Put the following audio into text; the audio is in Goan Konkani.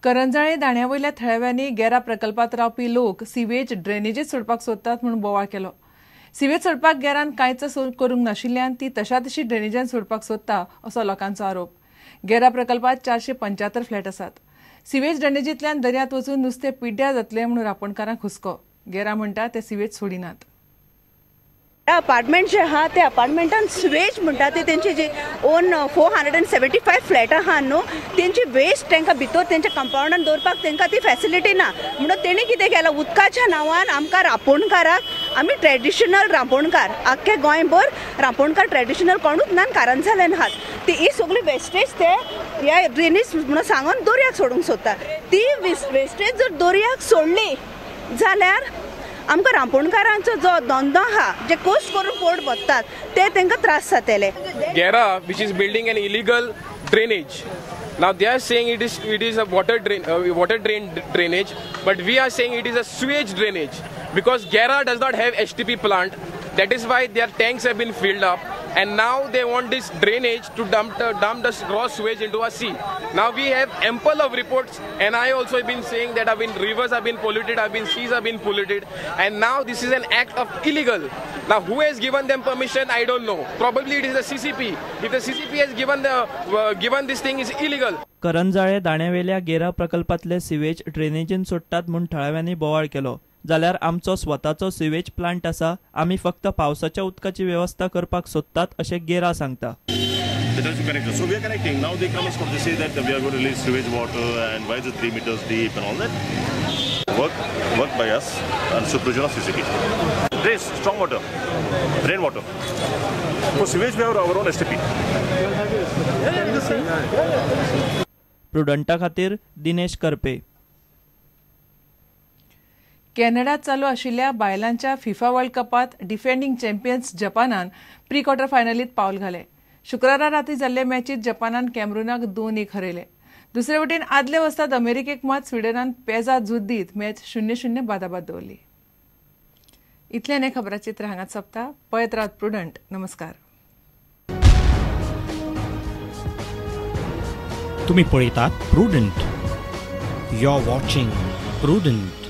करंजाळे दाण्यावयल्या थळाव्यांनी गेरा प्रकल्पात रावपी लोक सिवेज ड्रेनेजीत सोडपाक सोदतात म्हणून बोवाळ केलो. सिवेज सोडपाक गेरान कांयच करूंक नाशिल्ल्यान ती तशातशी ड्रेनेजान सोडपाक सोदता असो लोकांचो आरोप. गेरा प्रकल्पात 475 फ्लॅट आसात. सिवेज ड्रेनेजींतल्यान दर्यांत वचून नुस्तें पिड्ड्यार जातलें म्हणून रापणकारांक हुस्को. गेरा म्हणटा ते सिवेज सोडिनात. अपार्टमेंट जे आहा ते अपार्टमेंटान सिवेज म्हणटा ते तेंचे जे ओन 475 फ्लॅट आहा न्हू तेंची वेस्ट तांकां भितर तेंच्या कंपावंडान दवरपाक तांकां ती फॅसिलिटी ना म्हणून तेणी कितें केलां उदकाच्या नांवान आमकां रापोणकाराक, आमी ट्रेडिशनल रापोणकार आख्खे गोंयभर रापोणकार ट्रेडिशनल कोणूच ना कारंजाल्यान आहात ती ही सगळी वेस्टेज ते ह्या ड्रेनेज म्हणून सांगून दर्याक सोडूंक सोदता. ती वेस्टेज जर दर्याक सोडली जाल्यार आमकां रांपोणकारांचो जो धंदो आहा जे कश्ट करून पोट भरतात ते तांकां त्रास जातले. Gera which is building an illegal drainage. Now they are saying it is a water drain drainage, but we are saying it is a sewage drainage because Gera does not have STP plant. That is why their tanks have been filled up, and now they want this drainage to dump the raw sewage into a sea. Now we have ample of reports, and I also have been saying that have been rivers have been polluted, have been seas have been polluted, and now this is an act of illegal. Now who has given them permission, I don't know. Probably it is the CCP. If the CCP has given the given this thing is illegal. Karanzalem दाण्यावेल्या गेरा प्रकल्पातले सिवेज ड्रेनेजीन सोडटात म्हूण थळाव्यांनी बोवाळ केलो. जाल्यार आमचो स्वताचो सिवेज प्लांट आसा, आमी फक्त पावसाच्या उदकाची वेवस्था करपाक सोदतात अशें गेरा सांगता. So we are connecting. Now they come and they say that we are going to release sewage water and why is it 3 meters deep and all that. Work by us and supervision of CCP. This strong water, rain water. For sewage we have our own STP. प्रुडंटा खातीर दिनेश करपे. कॅनडात चालू आशिल्ल्या बायलांच्या फिफा वर्ल्ड कपात डिफेंडिंग चॅम्पियन्स जपानान प्री क्वॉर्टर फायनलीत पावल घालें. शुक्रारा राती जाल्ले मॅचीत जपानान कॅमरूनाक 2-1 हरयले. दुसरे वटेन आदले वस्ताद अमेरिकेक मात स्विडनान पेजा झूज दीत मॅच 0-0 बादाबाद दवरली. इतल्यान हें खबराचित्र हांगाच सोंपता. पळयत रावत प्रुडंट. नमस्कार. तुम्ही पळयतात Prudent. You are watching Prudent.